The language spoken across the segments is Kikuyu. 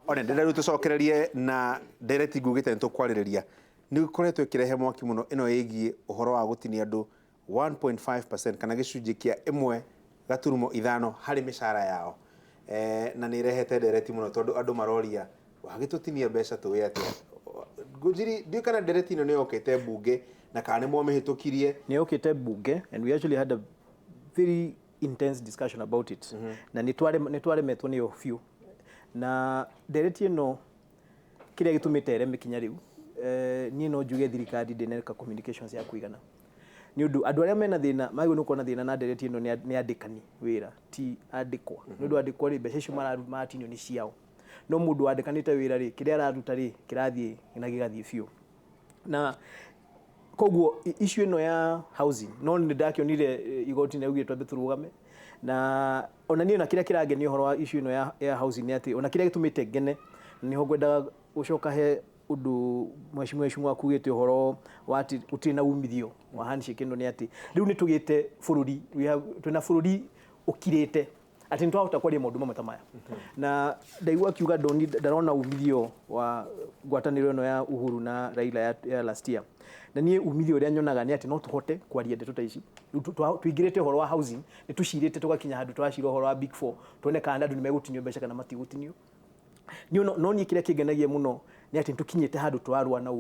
One ndĩrenda rĩu tũcokererie na ndereti ngugĩte nĩ tũkwarĩrĩria. Nĩ gũkoretwo ĩkĩrehe mwaki mũno ĩno ĩgiĩ ũhoro wa gũtinia andũ 1.5% kana gĩcunjĩ kĩa 1.5 harĩ mĩcara yao. Na nĩ ĩrehete ndereti mũno tondũ andũ maroria wagĩtũtinia mbeca tũĩ atĩa. Ngũnjiri, ndiũĩ kana ndereti ĩno nĩ yokĩte mbunge na kana nĩ mwamĩhĩtũkirie. Nĩ yokĩte mbunge and we actually had a very intense discussion about it. Na nĩ twaremetwo nĩyo biũ. Na ndereti ĩno kĩrĩa gĩtũmĩte ĩreme kinya rĩu, niĩ no njuge thirikari ndĩneka communications ya kũigana. Nĩ ũndũ andũ arĩa mena thĩna, magĩrĩirwo nĩ gũkorwo na thĩna na ndereti ĩno nĩ andĩkani wĩra, ti andĩkwa. Nĩ ũndũ andĩkwa rĩ, mbeca icio maratinio nĩ ciao. No mũndũ wandĩkanĩte wĩra rĩ, kĩrĩa araruta rĩ, kĩrathiĩ na gĩgathiĩ biũ. Na koguo issue ĩno ya housing, no nĩ ndakĩonire igoti nĩ raugire twambe tũrũgame. Na ona niĩ ona kĩrĩa kĩrangenia ũhoro wa issue ĩno ya housing nĩ atĩ ona kĩrĩa gĩtũmĩte ngene, nĩho ngwendaga gũcoka he ũndũ Mheshimiwa Ichung'wa akugĩte ũhoro wa atĩ gũtirĩ na umithio wa handshake ĩno, nĩ atĩ rĩu nĩ tũgĩte bũrũri, we have, twĩna bũrũri ũkirĩte atĩ nĩ twahota kwaria maũndũ mamwe ta maya. Na ndaigua akiuga ndarona umithio wa ngwatanĩro ĩno ya Uhuru na Raila ya last year. Na niĩ umithio ũrĩa nyonaga nĩ atĩ no tũhote kwaria ndeto ta ici. Rĩu tũingĩrĩte ũhoro wa housing, nĩ tũcirĩte tũgakinya handũ tũracira ũhoro wa Big Four, tuone kana andũ nĩ megũtinio mbeca kana matigũtinio. Niĩ no niĩ kĩrĩa kĩngenagia mũno nĩ atĩ nĩtũkinyĩte handũ tũrarũa na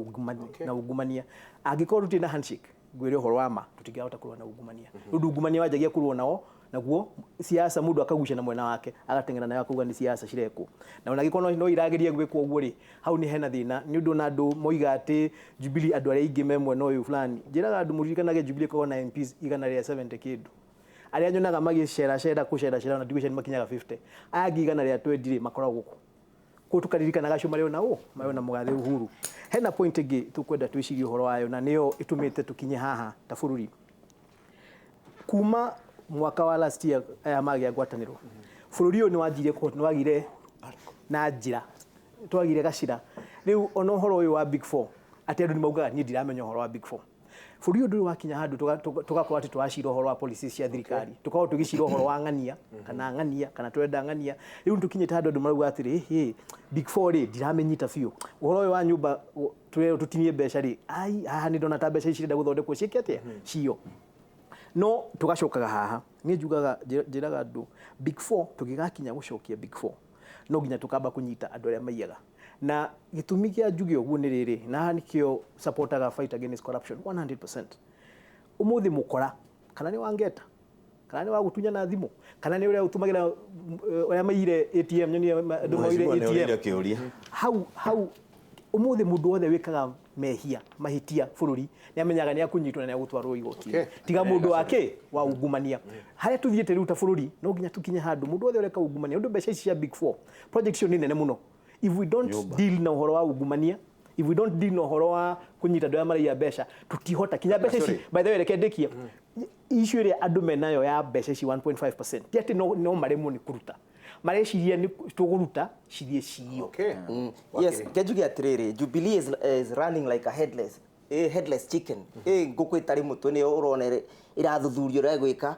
na ungumania. Angĩkorwo tũtirĩ na handshake, ngwĩre ũhoro wa ma, tũtingĩhota kũrũa na ungumania. Nĩ ũndũ ungumania wanjagia kũrũa nao, naguo siasa mũndũ akagucia na mwena wake, agateng'era nayo akauga nĩ siasa cirekwo. Na ona angĩkorwo no irageria gwĩkwo ũguo rĩ, hau nĩ hena thĩna. Nĩ ũndũ ona andũ moiga atĩ Jubilee andũ arĩa aingĩ me mwena ũyũ fulani. Njĩraga andũ mũririkanage Jubilee ĩkoragwo na MPs 170 kĩndũ. Arĩa nyonaga magĩceracera kũceracera ona ndigwĩciria nĩ makinyaga 50. Aya angĩ 120 rĩ, makoragwo kũ? Koguo tũkaririkanaga acio marĩ ona ũ? Marĩ ona mũgathe Uhuru. Hena point ĩngĩ tũkwenda twĩcirie ũhoro wayo na nĩyo ĩtũmĩte tũkinye haha ta bũrũri. Kuma mwaka wa last year aya magĩa ngwatanĩro, bũrũri ũyũ nĩ wanjirie nĩ wagire na njĩra, twagire gacĩra. Rĩu ona ũhoro ũyũ wa Big Four, atĩ andũ nĩ maugaga niĩ ndiramenya ũhoro wa Big Four. Bũrũri ũyũ ndũrĩ wakinya handũ tũgakorwo atĩ tũracira ũhoro wa policies cia thirikari, tũkorwo tũgĩcira ũhoro wa ng'ania kana ng'ania kana tũrenda ng'ania. Rĩu nĩtũkinyĩte handũ andũ marauga atĩrĩ, hĩ, Big Four rĩ, ndiramĩnyita biũ. Ũhoro ũyũ wa nyũmba tũrerwo tũtinie mbeca rĩ, ai, haha nĩ ndona ta mbeca ici cirenda gũthondekwo ciĩke atĩa? Ciyo. No tũgacokaga haha, niĩ njugaga, njĩraga andũ Big Four tũngĩgakinya gũcokia Big Four, no nginya tũkamba kũnyita andũ arĩa maiyaga. Na gĩtũmi kĩa njuge ũguo nĩ rĩrĩ, na haha nĩkĩo supportaga fight against corruption 100%. Ũmũthĩ mũkora, kana nĩ wangeta, kana nĩ wagũtunyana thimũ, kana nĩ ũrĩa ũtũmagĩra ũrĩa maiyire ATM, nyonire andũ maiyire Mheshimiwa nĩ ATM. ũrĩire kĩũria. Hau, hau, ũmũthĩ mũndũ wothe wĩkaga mehia, mahĩtia bũrũri, nĩ amenyaga nĩ akũnyitwo na nĩ agũtwarwo igoti-inĩ. Tiga mũndũ wa kĩ? Wa ungumania. Harĩa tũthiĩte rĩu ta bũrũri, no nginya tũkinye handũ mũndũ wothe ũreka ungumania, ũndũ mbeca ici cia Big Four, project icio nĩ nene mũno. If we don't Nyũmba. deal na ũhoro wa ungumania, if we don't deal na ũhoro wa kũnyita andũ arĩa maraiya mbeca, tũtihota. Kinya mbeca ici, Sorry. by the way, reke ndĩkie. Issue ĩrĩa andũ menayo ya mbeca ici 1.5%, ti atĩ no maremwo nĩ kũruta. Mareciria nĩ tũgũruta cithiĩ ciyo. Yes, kenjuge atĩrĩrĩ, Jubilee is running like a headless chicken. Ngũkũ ĩtarĩ mũtwe nĩyo ũrona ĩrathuthurio ũrĩa ĩgwĩka.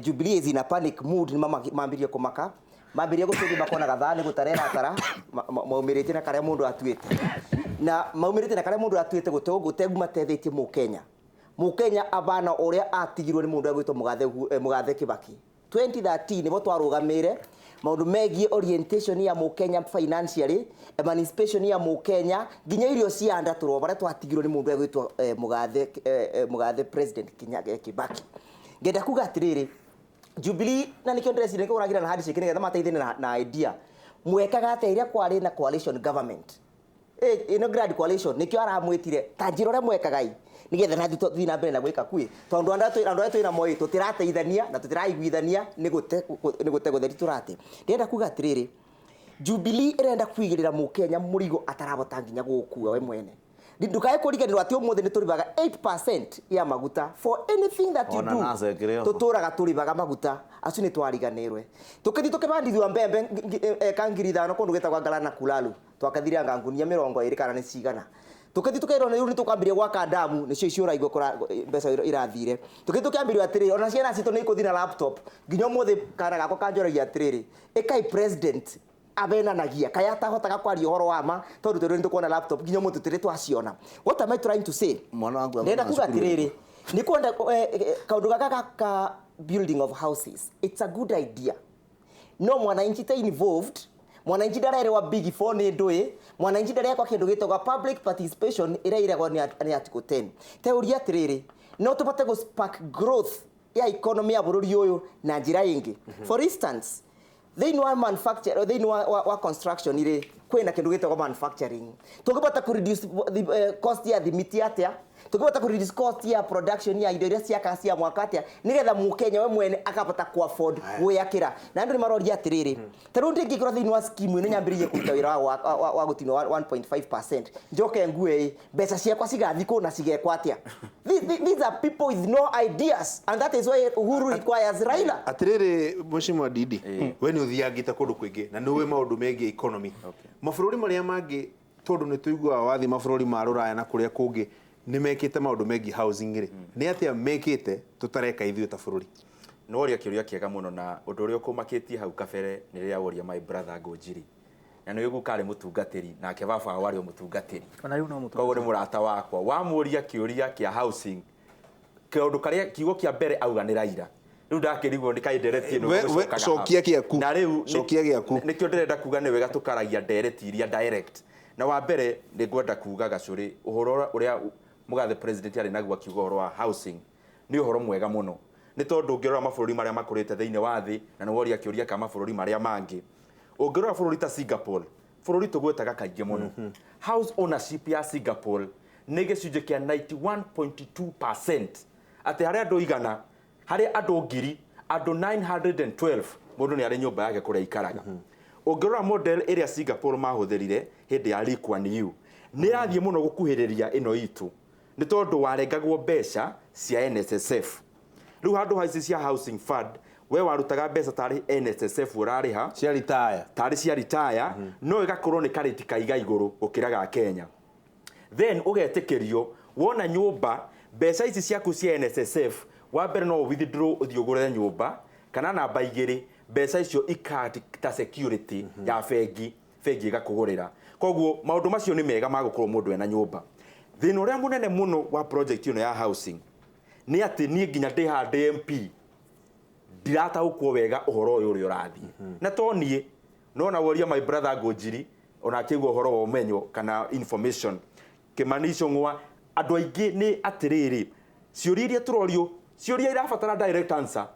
Jubilee is in a panic mood, nĩ mambirie kũmaka. Mambirie gũtũthi makona gathaa nĩ gũtara ĩratara, maumĩrĩtie na karĩa mũndũ atuĩte. Na maumĩrĩtie na karĩa mũndũ atuĩte gũtegu mateithĩtie Mũkenya. Mũkenya abana ũrĩa atigirwo nĩ mũndũ agwĩtwo Mũgathe Kibaki. 2013 nĩbo twarũgamĩire maũndũ megiĩ orientation ya Mũkenya financially, emancipation ya Mũkenya, nginya irio cia nda tũrwo barĩa twatigirwo nĩ mũndũ agwĩtwo Mũgathe President Kibaki. Ngenda kuga atĩrĩrĩ, Jubilee na nĩkĩo ndĩreciria nĩkĩo ũragira na handshake nĩgetha mateithanie na idea. Mwekaga atĩa rĩrĩa kwarĩ na coalition government? Ĩno grand coalition nĩkĩo aramwĩtire ta njĩra ũrĩa mwekaga ĩ nĩgetha na tũthiĩ na mbere na gwĩka kuĩ tondũ andũ arĩa twĩna moi tũtirateithania na tũtiraiguithania nĩ gũte gũtheri tũrate. Ndĩrenda kuga atĩrĩrĩ, Jubilee ĩrenda kũigĩrĩra Mũkenya mũrigo atarahota nginya gũũkua we mwene. Ndũkae kũriganĩrwo atĩ ũmũthĩ nĩ tũrĩhaga 8% ya maguta for anything that you Ona do. nasa ĩkĩrĩ oho. Tũtũraga tũrĩhaga maguta acio nĩ twariganĩrwe. Tũkĩthiĩ tũkĩbandithio mbembe eka 5,000 kũndũ gwĩtagwo Galana Kulalu. Twakethire anga ngunia 20 kana nĩ cigana. Tũkĩthiĩ tũkerwo rĩu nĩ tũkwambĩrĩria gwaka ndamu nĩcio icio ũraigua mbeca irathire. Tũkĩthiĩ tũkĩambĩrĩrio atĩrĩrĩ ona ciana citũ nĩ ikũthiĩ na laptop. Nginya ũmũthĩ kana gakwa kanjoragia atĩrĩrĩ, ĩkai president Abenanagia kaya atahotaga kwaria ũhoro wa ma tondũ tũrĩ nĩtũkuona laptop nginya mũndũ tũrĩ twaciona. What am I trying to say? Mwana wangu Ndĩrenda athomaga kuga cukuru. Atĩrĩrĩ, nĩ kwenda kaũndũ gaka ka building of houses, it's a good idea, no mwananchi ta involved, mwananchi ndarerwa Big Four nĩ ndũĩ, mwananchi ndarekwa kĩndũ gĩtagwo public participation ĩrĩa ĩragwo nĩ article 10. Teuria atĩrĩrĩ, no tũbote gũ spark growth ya economy ya bũrũri ũyũ na njĩra ĩngĩ. For instance, thĩinĩ wa manufacture, thĩinĩ wa construction rĩ, kwĩna kĩndũ gĩtagwo manufacturing. Tũngĩbota kũ reduce the cost ya thimiti atĩa? Tũngĩbota kũ reduce cost ya production ya indo iria ciakaga cia mwaka atĩa, nĩgetha mũkenya we mwene akabota ku afford gwĩakĩra? Na andũ nĩ maroria atĩrĩrĩ, ta rĩu ndingĩkorwo thĩinĩ wa scheme ĩno nyambĩrĩrie kũruta wĩra wa gũtinwo 1.5%, njoke ngue ĩ mbeca ciakwa cigathiĩ kũ na cigekwo atĩa? These are people with no ideas, and that is why Uhuru requires Raila. Atiriri, Mheshimiwa Didi, we nĩ ũthiangĩte kũndũ kũingĩ na nĩ ũĩ maũndũ megiĩ economy mabũrũri marĩa mangĩ, tondũ nĩ tũiguaga wathiĩ mabũrũri ma rũraya na kũrĩa kũngĩ nĩ mekĩte maũndũ megiĩ housing rĩ, nĩ atĩa mekĩte tũtareka ithuĩ ta bũrũri? Nĩ woria kĩũria kĩega mũno, na ũndũ ũrĩa ũkũmakĩtie hau kabere nĩ rĩrĩa woria my brother Ngũnjiri, na nĩ guka arĩ mũtungatĩri, nake baba wao arĩ o mũtungatĩri. Ona rĩu no mũtungatĩri. Koguo nĩ mũrata wakwa. Wamũria kĩũria kĩa housing, kĩũndũ karĩa kiugo kĩa mbere auga nĩ Raila. Rĩu ndakĩrigwo nĩ kaĩ ndereti ĩno We- ĩgũcokaga hau. cokia gĩaku. Na rĩu Cokia gĩaku. Nĩkĩo ndĩrenda kuga nĩ wega tũkaragia ndereti iria direct. Na wa mbere nĩ ngwenda kuga, Gacũrĩ, ũhoro ũrĩa mũgathe president arĩ naguo akiuga ũhoro wa housing nĩ ũhoro mwega mũno, nĩ tondũ ũngĩrora mabũrũri marĩa makũrĩte thĩinĩ wa thĩ, na nĩ woria kĩũria ka mabũrũri marĩa mangĩ, ũngĩrora bũrũri ta Singapore, bũrũri tũgwetaga kaingĩ mũno, house ownership ya Singapore nĩ gĩcunjĩ kĩa 91.2%, atĩ harĩ andũ 100, harĩ andũ 1000, andũ 912 mũndũ nĩ arĩ nyũmba yake kũrĩa aikaraga. Ũngĩrora model ĩrĩa Singapore mahũthĩrire hĩndĩ ya Lee Kuan Yew, nĩ ĩrathiĩ mũno gũkuhĩrĩria ĩno itũ, nĩ tondũ warengagwo mbeca cia NSSF. Rĩu handũ ha ici cia housing fund, we warutaga mbeca tarĩ NSSF ũrarĩha cia ritaya. Tarĩ cia ritaya, no ĩgakorwo nĩ karĩti kaiga igũrũ gũkĩra ga Kenya. Then ũgetĩkĩrio wona nyũmba, mbeca ici ciaku cia NSSF, wa mbere no withdraw ũthiĩ ũgũre nyũmba, kana namba igĩrĩ, mbeca icio ikati ta security ya bengi, bengi ĩgakũgũrĩra. Koguo maũndũ macio nĩ mega ma gũkorwo mũndũ ena nyũmba. Thĩna ũrĩa mũnene mũno wa project ĩno ya housing nĩ atĩ niĩ nginya ndĩ haha ndĩ MP ndirataũkwo wega ũhoro ũyũ ũrĩa ũrathiĩ. Na to niĩ, no na woria my brother Ngũnjiri, ona akĩigua ũhoro wa ũmenyo kana information, Kĩmani Ichung'wa, andũ aingĩ nĩ atĩrĩrĩ, ciũria iria tũrorio, ciũria irabatara direct answer.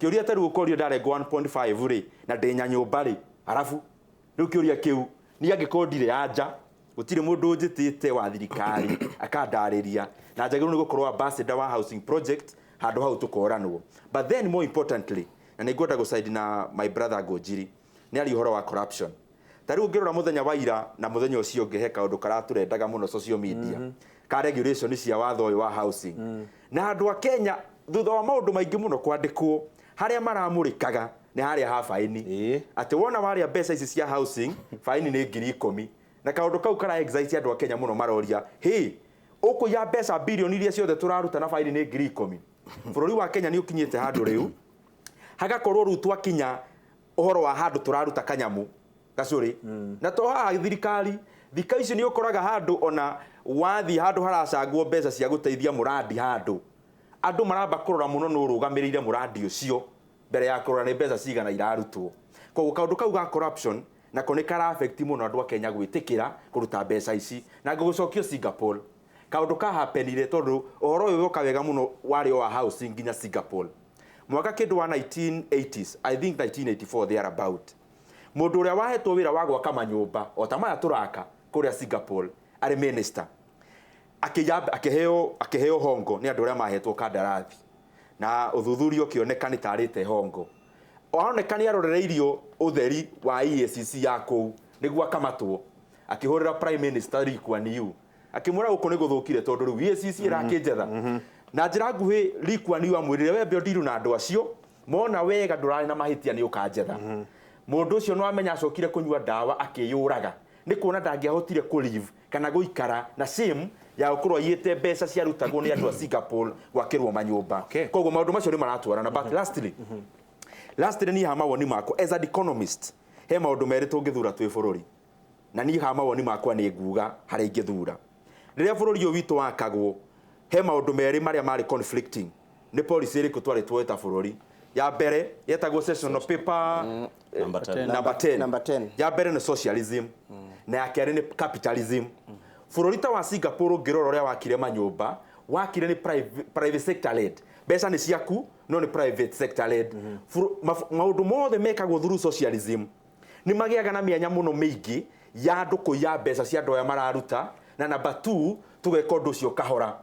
Kĩũria ta rĩu ũkorio, ndarengwo 1.5 rĩ, na ndĩ nyanyũmba rĩ, arabu rĩu kĩũria kĩu niĩ angĩkorwo ndirĩ anja, gũtirĩ mũndũ ũnjĩtĩte wa thirikari akandarĩria, na njagĩrĩirwo nĩ gũkorwo ambassador wa housing project handũ hau tũkoranwo. But then more importantly, na nĩ ngwenda gũcaidi na my brother Ngũnjiri, nĩ aria ũhoro wa corruption. Ta rĩu ũngĩrora mũthenya wa ira na mũthenya ũcio ũngĩ, he kaũndũ karatũrendaga mũno social media ka regulation cia watho ũyũ wa housing, na andũ a Kenya thutha wa maũndũ maingĩ mũno kwandĩkwo, harĩa maramũrĩkaga nĩ harĩa ha faini, atĩ wona warĩa mbeca ici cia housing, faini nĩ 10,000. Na kaũndũ kau kara excite andũ a Kenya mũno. Maroria, hĩ, ũkũiya mbeca bilioni iria ciothe tũraruta na faini nĩ 10,000? Bũrũri wa Kenya nĩ ũkinyĩte handũ rĩu hagakorwo rĩu twakinya ũhoro wa handũ tũraruta kanyamu, Gacũrĩ, na to haha thirikari. Thika ici nĩ ũkoraga handũ ona wathiĩ handũ haracangwo mbeca cia gũteithia mũrandi, handũ andũ maramba kũrora mũno nũ ũrũgamĩrĩire mũrandi ũcio mbere ya kũrora nĩ mbeca cigana irarutwo. Koguo kaũndũ kau ga corruption nako nĩ kara affect mũno andũ a Kenya gwĩtĩkĩra kũruta mbeca ici. Na ngũgũcokio Singapore, kaũndũ ka happenire, tondũ ũhoro ũyũ woka wega mũno warĩ o wa housing nginya Singapore mwaka kĩndũ wa 1980s, I think 1984 thereabout, mũndũ ũrĩa wahetwo wĩra wa gwaka manyũmba o ta maya tũraka kũrĩa Singapore arĩ minister, akĩheo hongo nĩ andũ arĩa mahetwo kandarathi, na ũthuthuria ũkĩoneka nĩ tarĩte hongo. Oneka nĩ arorereirio ũtheri wa EACC ya kũu nĩguo akamatwo. Akĩhũrĩra Prime Minister Lee Kuan Yew, akĩmwĩra gũkũ nĩ gũthũkire tondũ rĩu EACC ĩrakĩnjetha. Na njĩra nguhĩ, Lee Kuan Yew amwĩrire, wembe ũndiru na andũ acio mona wega ndũrarĩ na mahĩtia nĩ ũkanjetha. Mũndũ ũcio no amenya acokire kũnyua ndawa akĩyũraga, nĩ kuona ndangĩahotire kũ live kana gũikara na shame ya gũkorwo aiyĩte mbeca ciarutagwo nĩ andũ a Singapore gwakĩrwo manyũmba. Koguo maũndũ macio nĩ maratwarana. But lastly, niĩ ha mawoni makwa as an economist, He maũndũ merĩ tũngĩthura twĩ bũrũri, na niĩ ha mawoni makwa nĩ nguga harĩa ingĩthura. Rĩrĩa bũrũri ũyũ witũ wakagwo, he maũndũ merĩ marĩa marĩ conflicting. Nĩ policy ĩrĩkũ twarĩ tuoe ta bũrũri? Ya mbere yetagwo sessional paper Number 10. Number 10. Number 10. Ya mbere nĩ socialism na ya kerĩ nĩ capitalism. Bũrũri ta wa Singapore, ũngĩrora ũrĩa wakire manyũmba, wakire nĩ private sector led. Mbeca nĩ ciaku, no nĩ private sector led. Maũndũ mothe mekagwo through socialism nĩ magĩaga na mĩanya mũno mĩingĩ ya andũ kũiya mbeca cia andũ aya mararuta. Na number 2, tũgeka ũndũ ũcio kahora,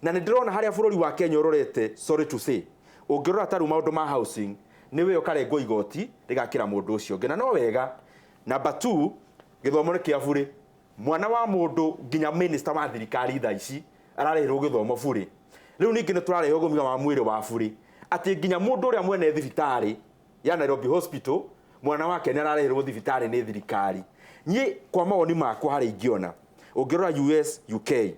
na nĩ ndĩrona harĩa bũrũri wa Kenya ũrorete. Sorry to say, ũngĩrora ta rĩu maũndũ ma housing, nĩ we ũkarengwo igoti rĩgakĩra mũndũ ũcio ũngĩ, na no wega. Number 2, gĩthomo nĩ kĩa burĩ. Mwana wa mũndũ, nginya minister wa thirikari thaa ici ararĩhĩrwo gĩthomo burĩ. Rĩu ningĩ nĩ tũrarehe ũgima wa mwĩrĩ wa burĩ, atĩ nginya mũndũ ũrĩa mwene thibitarĩ ya Nairobi Hospital, mwana wake nĩ ararĩhĩrwo thibitarĩ nĩ thirikari. Niĩ kwa mawoni makwa, harĩa ingĩona, ũngĩrora US, UK,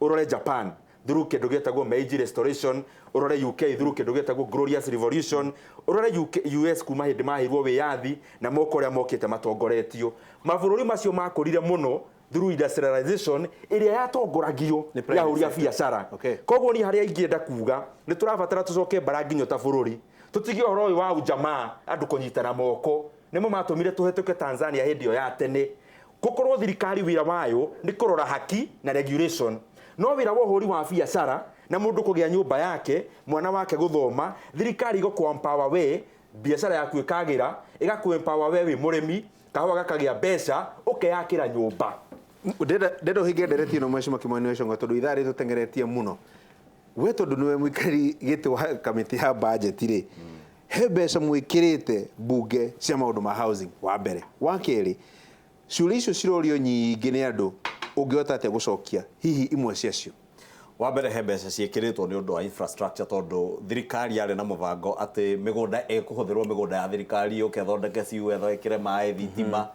ũrore Japan through kĩndũ gĩtagwo Meiji Restoration, ũrore UK through kĩndũ gĩtagwo Glorious Revolution, ũrore UK, US kuma hĩndĩ maheirwo wĩyathi na moko ũrĩa mokĩte matongoretio, mabũrũri macio makũrire mũno through industrialization ĩrĩa yatongoragio Nĩ private ya ahũri a sector. biacara. Koguo niĩ harĩa ingĩenda kuga, nĩ tũrabatara tũcoke mbara nginyo ta bũrũri, tũtige ũhoro ũyũ wa ujamaa, andũ kũnyitana moko nĩmo matũmire tũhetũke Tanzania hĩndĩ ĩyo ya tene. Gũkorwo thirikari wĩra wayo nĩ kũrora haki na regulation, no wĩra wa ũhũri wa biacara na mũndũ kũgĩa nyũmba yake, mwana wake gũthoma, thirikari ĩgũkũ empower we, biacara yaku ĩkagĩra, ĩgakũ empower we wĩ mũrĩmi, kahũa gakagĩa mbeca, ũkeyakĩra nyũmba. Ndenda ũhinge ndereti ĩno, mheshimiwa Kimani wa Ichung'wa, tondũ ithaa rĩrĩ tũteng'eretie mũno. We tondũ nĩwe mũikari gĩtĩ wa kamĩtĩ ya budget rĩ, he mbeca mwĩkĩrĩte mbunge cia maũndũ ma housing? Wa mbere. Wa kerĩ, ciũria icio cirorio nyingĩ nĩ andũ, ũngĩhota atĩa gũcokia hihi imwe ciacio? Wa mbere, he mbeca ciĩkĩrĩtwo nĩ ũndũ wa infrastructure, tondũ thirikari yarĩ na mũbango atĩ mĩgũnda ĩkũhũthĩrwo, mĩgũnda ya thirikari yũke ĩthondeke ciugũ, ĩkĩre maĩ, thitima,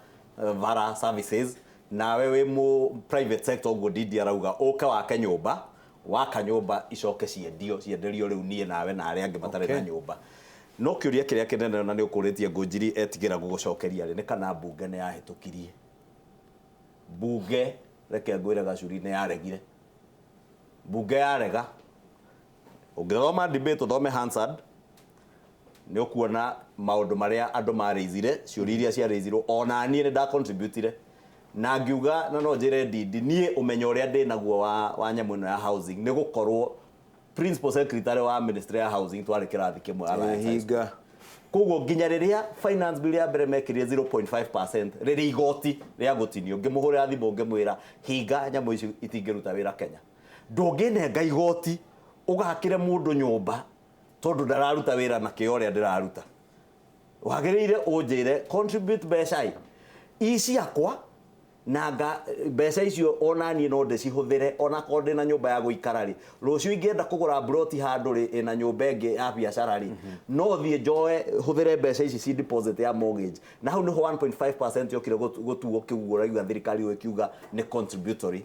bara, services. Nawe wĩ mũ private sector, ũguo Ndindi arauga, ũke wake nyũmba. Waka nyũmba, icoke ciendio, cienderio rĩu niĩ nawe na arĩa angĩ matarĩ na nyũmba. No kĩũria kĩrĩa kĩnene, na nĩ ũkũrĩtie, Ngũnjiri etigĩra gũgũcokeria rĩ, nĩ kana mbunge nĩ yahĩtũkirie? Mbunge, reke ngwĩre Gacuri, nĩ yaregire. Mbunge yarega. Ũngĩthoma debate, ũthome Hansard, nĩ ũkuona maũndũ marĩa andũ marĩizire, ciũria iria ciarĩizirwo. Ona niĩ nĩ ndacontributire na ngiuga, na no njĩre Ndindi, niĩ ũmenyo ũrĩa ndĩ naguo wa nyamũ ĩno ya housing nĩ gũkorwo principal secretary wa ministry ya housing, twarĩ kĩrathi kĩmwe Alliance High School. Hinga. Koguo nginya rĩrĩa finance bill ya mbere mekĩrire 0.5% rĩrĩ igoti rĩa gũtinio, ngĩmũhũrĩra thimũ ngĩmwĩra, "Hinga, nyamũ ici itingĩruta wĩra Kenya. Ndũngĩnenga igoti ũgakĩre mũndũ nyũmba tondũ ndararuta wĩra na kĩo ũrĩa ndĩraruta. Wagĩrĩire ũnjĩre contribute mbeca i ciakwa, na nga mbeca icio ona niĩ no ndĩcihũthĩre, ona korwo ndĩna nyũmba ya gũikara rĩ, rũciũ ingĩenda kũgũra mburoti handũ rĩ, ĩna nyũmba ĩngĩ ya biacara rĩ, no thiĩ njoe hũthĩre mbeca ici ci deposit ya mortgage." Na hau nĩho 1.5% yokire gũtuo kĩguo ũraigua thirikari ĩyo ĩkiuga nĩ contributory.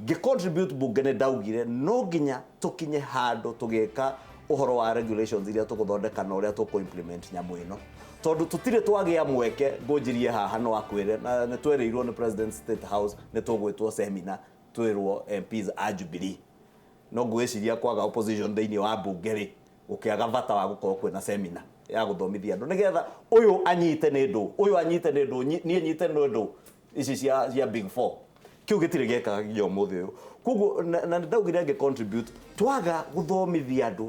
Ngĩ contribute bunge, nĩ ndaugire no nginya tũkinye handũ tũgĩka ũhoro wa regulations iria tũgũthondeka na ũrĩa tũkũ implement nyamũ ĩno, tondũ tũtirĩ twagĩa mweke. Ngũnjirie haha no akwĩre, na nĩ twerĩirwo nĩ President State House nĩ tũgwĩtwo seminar, twĩrwo MPs a Jubilee. No ngwĩciria kwaga opposition thĩinĩ wa mbunge rĩ, gũkĩaga bata wa gũkorwo kwĩna seminar ya gũthomithia andũ, nĩgetha ũyũ anyite nĩ ndũ, ũyũ anyite nĩ ndũ, niĩ nyite nĩ ndũ ici cia big four. Kĩu gĩtirĩ gĩekaga nginya ũmũthĩ ũyũ. Koguo na nĩ ndaugire ngĩ contribute, twaga gũthomithia andũ,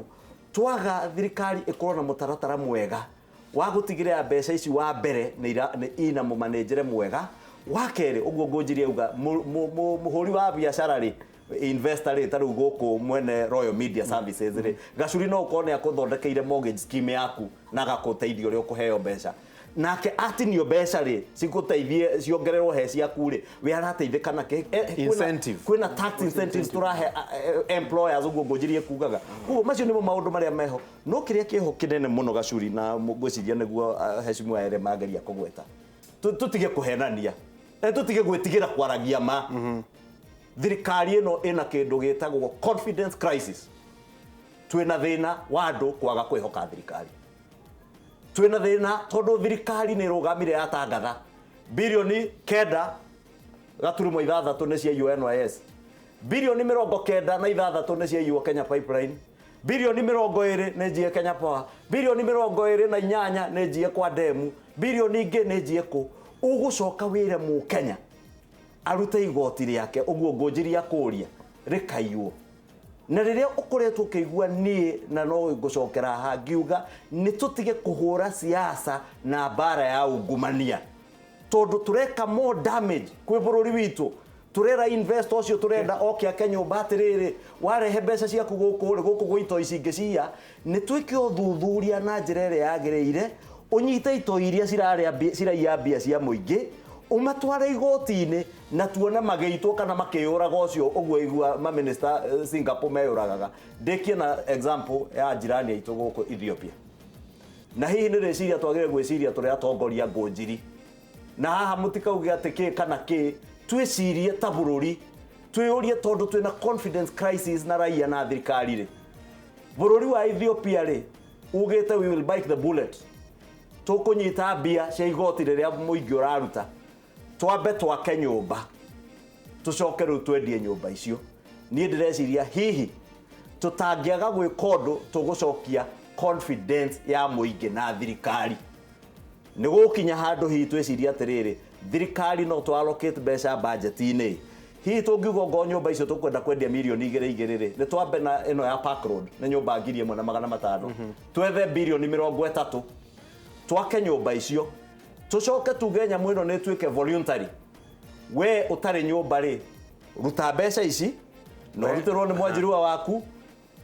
twaga thirikari ĩkorwo na mũtaratara mwega wa gũtigĩrĩra mbeca ici, wa mbere nĩ ina mũmanĩnjere mwega, wa kerĩ ũguo ngũnjirie uga mũhũri wa biacara rĩ, investor rĩ, ta rĩu gũkũ mwene Royal Media Services rĩ, Gacuri, no ũkorwo nĩ akũthondekeire mortgage scheme yaku na agakũteithia ũrĩa ũkũheo mbeca, nake atinio mbeca rĩ cigũteithie ciongererwo he ciaku rĩ, we arateithĩka nake. Incentive. Kwĩna tax incentives tũrahe employers, ũguo ngũnjirie kugaga. Koguo macio nĩmo maũndũ marĩa meho. No kĩrĩa kĩho kĩnene mũno, Gacuri, na ngwĩciria nĩguo heshimiwa ere mageria kũgweta, tũtige kũhenania, tũtige gwĩtigĩra kwaragia ma. Thirikari ĩno ĩna kĩndũ gĩtagwo confidence crisis. Twĩna thĩna wa andũ kwaga kwĩhoka thirikari. Twĩna thĩna tondũ thirikari nĩ ĩrũgamire yatangatha birioni 9.6 nĩ ciaiywo NYS, birioni 96 nĩ ciaiywo Kenya Pipeline, birioni 20 nĩ njie Kenya Power, birioni 28 nĩ njie kwa demu, birioni ingĩ nĩ njie kũ. Ũgũcoka wĩre mũkenya arute igoti rĩake ũguo ngũnjiria kũria rĩkaiywo. Na rĩrĩa ũkoretwo ũkĩigua niĩ na no ngũcokera haha ngiuga nĩ tũtige kũhũra siasa na mbara ya ungumania, tondũ tũreka more damage kwĩ bũrũri witũ. Turera investor ũcio turenda oke ake nyũmba atĩrĩrĩ, warehe mbeca ciaku gũkũ rĩ, gũkũ gwĩ itoi cingĩciya. Nĩ twĩke ũthuthuria na njĩra ĩrĩa yagĩrĩire, ũnyite itoi iria ciraiya mbia cia mũingĩ, ũmatware igoti-inĩ na tuone magĩitwo kana makĩyũraga ũcio ũguo igua maminista Singapore meyũragaga. Ndĩkie na example ya jirani aitũ gũkũ Ethiopia. Na hihi nĩ rĩciria twagĩrĩire gwĩciria tũrĩ atongoria ngũnjiri, na haha mũtikauge atĩ kĩ kana kĩ, twĩcirie ta bũrũri, twĩyũrie tondũ twĩna confidence crisis na raia na thirikari rĩ. Bũrũri wa Ethiopia rĩ, ugĩte we will bite the bullet, tũkũnyita mbia cia igoti rĩrĩa mũingĩ ũraruta, twambe twake nyũmba, tũcoke rĩu twendie nyũmba icio. Niĩ ndĩreciria hihi tũtangĩaga gwĩka ũndũ tũgũcokia confidence ya mũingĩ na thirikari. Nĩ gũkinya handũ hihi twĩcirie atĩrĩrĩ, thirikari no tũ allocate mbeca budget-inĩ, hihi tũngiuga ongorwo nyũmba icio tũkwenda kwendia mirioni igĩrĩ igĩrĩ rĩ, nĩ twambe na ĩno ya Park Road nĩ nyũmba 1500, twethe birioni 30 twake nyũmba icio, tũcoke tuge nyamũ ĩno nĩ ĩtuĩke voluntary. We ũtarĩ nyũmba rĩ, ruta mbeca ici na ũrutĩrwo nĩ mwanjirua waku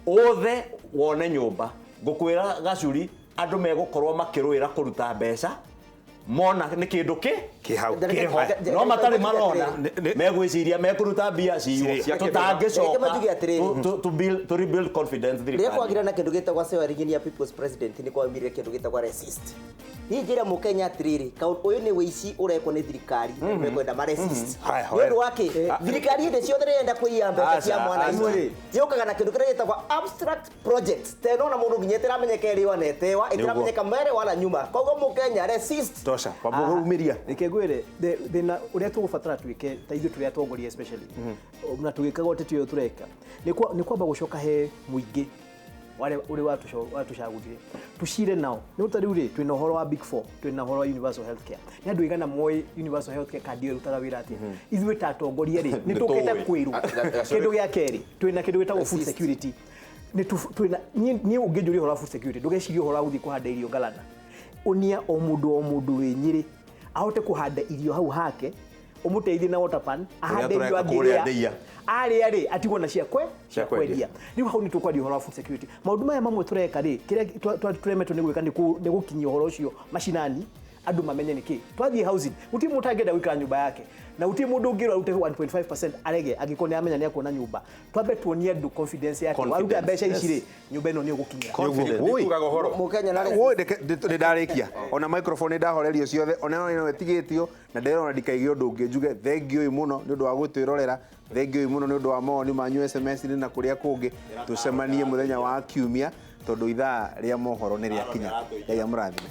othe wone nyũmba. Ngũkwĩra gacuri, andũ megũkorwo makĩrũĩra kũruta mbeca mona nĩ kĩndũ kĩ Kĩ hau. kĩho, no matarĩ marona megwĩciria mekũruta mbia ciywo. Reke majuge atĩrĩrĩ. Tũtangĩcoka to rebuild confidence rĩrĩa thirikari. kwagĩra na kĩndũ gĩtagwo swearing ya people's president nĩ kwaumire kĩndũ gĩtagwo resist. Niĩ njĩra mũkenya atĩrĩrĩ, kaũndũ ũyũ nĩ wĩici ũrekwo nĩ thirikari na mekwenda ma resist. Haya, Nĩ ũndũ wa kĩ thirikari hĩndĩ ciothe rĩrenda kũiya mbeca cia Aca, mwana aca. ici yũkaga na kĩndũ kĩrĩa gĩtagwo abstract projects tena ona mũndũ nginya ĩtĩramenyeka ĩrĩ wana ĩtewa ĩtĩramenyeka mbere wala nyuma. Koguo mũkenya resist. Tosha wamũgũrumĩria. Reke ngwĩre thĩna ũrĩa tũgũbatara twĩke ta ithuĩ tũrĩ atongoria especially na tũgĩkaga ũteti ũyũ tũreka nĩ kwamba gũcoka he mũingĩ ũrĩa watũcagũrire tũcire nao. Nĩ ta rĩu rĩ, twĩna ũhoro wa Big Four, twĩna ũhoro wa universal healthcare. Nĩ andũ aigana moĩ universal healthcare kandi ĩyo ĩrutaga wĩra atĩa? Ithuĩ ta atongoria rĩ, nĩ tũkĩte kwĩrwo. Kĩndũ gĩa kerĩ, twĩna kĩndũ gĩtagwo food security. Nĩ twĩna niĩ ũngĩnjũria ũhoro wa food security, ndũgecirie ũhoro wa gũthiĩ kũhanda irio ngalana. Ũnia o mũndũ wĩ Nyĩrĩ ahote kũhanda irio hau hake, ũmũteithie na water pan, ahande irio tũreka kũrĩa angĩrĩa Ndeiya. arĩa rĩ atigwo na cia kwe Cia kwendia. Rĩu hau nĩ tũkwaria ũhoro wa food security. Maũndũ maya mamwe tũreka rĩ, kĩrĩa tũremetwo nĩ gwĩka nĩ gũkinyia ũhoro ũcio macinani, andũ mamenye nĩ kĩ. Twathiĩ housing, gũtirĩ mũndũ ũtangĩenda gũikara nyũmba yake, na gũtirĩ mũndũ ũngĩrwo arute 1.5% arege angĩkorwo nĩ amenya nĩ akuona nyũmba. Twambe tuonie andũ confidence yake, waruta mbeca ici rĩ, nyũmba ĩno nĩ ũgũkinyĩra. Woi. Nĩkugaga ũhoro. Mũkenya na Woi, nĩ ndarĩkia ona microphone nĩ ndahorerio ciothe, ona ĩno ĩtigĩtio na ndĩrona ndikaige ũndũ ũngĩ njuge thengiũ mũno nĩ ũndũ wa gũtwĩrorera, thengiũ mũno nĩ ũndũ wa mawoni manyu SMS-inĩ na kũrĩa kũngĩ. Tũcemanie mũthenya wa kiumia tondũ ithaa rĩa mohoro nĩ rĩakinya. Ngai amũrathime.